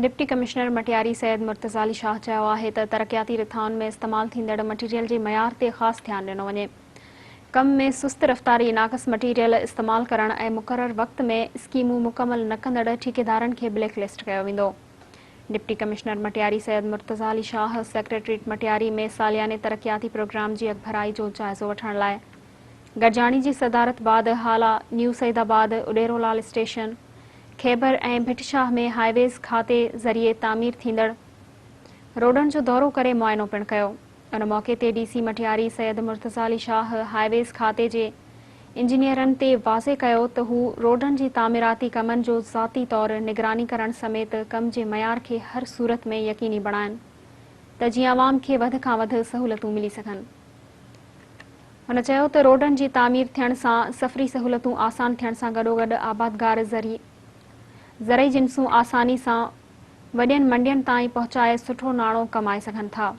Deputy commissioner Matiari Syed Murtaza Ali Shah چيو آهي ته ترقياتي رٿائن ۾ استعمال ٿيندڙ مٽيريل جي معيار تي خاص ڌيان ڏنو وڃي. ڪم ۾ سست رفتاري، ناقص مٽيريل استعمال ڪرڻ ۽ مقرر وقت ۾ اسڪيمون مڪمل نه ڪندڙ ٺيڪيدارن کي بليڪ لسٽ ڪيو ويندو. Deputy commissioner Matiari Syed Murtaza Ali Shah secretariat Matiari ۾ سالياني ترقياتي پروگرام جي اڳڀرائي جو جائزو وٺڻ لاء گڏجاڻي جي صدارت بعد Hala, new Saeedabad, Udero Lal station, Khyber ۽ Bhit Shah ۾ highways کاتي ذريعي تعمير ٿيندڙ روڊن جو دورو ڪري معائنو پڻ ڪيو. ان موقعي تي D C Matiari Syed Murtaza Ali Shah highways کاتي جي انجنيئرن تي واضح ڪيو ته هو روڊن جي تعميراتي ڪمن جو ذاتي طور نگراني ڪرڻ سميت ڪم جي معيار کي هر صورت ۾ يقيني بڻائن ته جيئن عوام کي وڌ کان وڌ سهولتون ملي سگهن. هن چيو ته روڊن جي تعمير ٿيڻ سان سفري سهولتون آسان ٿيڻ سان گڏوگڏ آبادگار زرعي جنسون آساني سان وڏين منڊين تائين پهچائي سٺو ناڻو ڪمائي سگهن ٿا.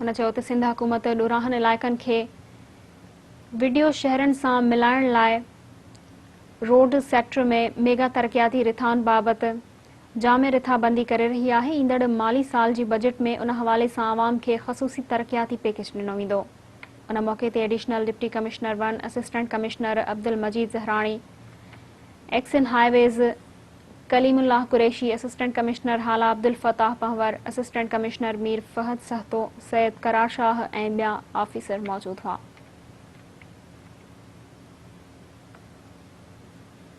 هن چيو ته سنڌ حڪومت ڏورانهن علائقن کي وڊيو شهرن سان ملائڻ لاء روڊ سيڪٽر ۾ ميگا ترقياتي رٿائن بابت جامع رٿابندي ڪري رهي آهي، ايندڙ مالي سال جي بجيٽ ۾ ان حوالي سان عوام کي خصوصي ترقياتي پيڪيج ڏنو ويندو. ان موقعي تي additional deputy commissioner one, assistant commissioner Abdul Majeed Zahrani, XEN highways Kaleem Ullah Qureshi, assistant commissioner Hala Abdul Fattah Panhwar, assistant commissioner Mir Fahad Sahto, Syed Qarar Shah ۽ ٻيا آفيسر موجود هئا.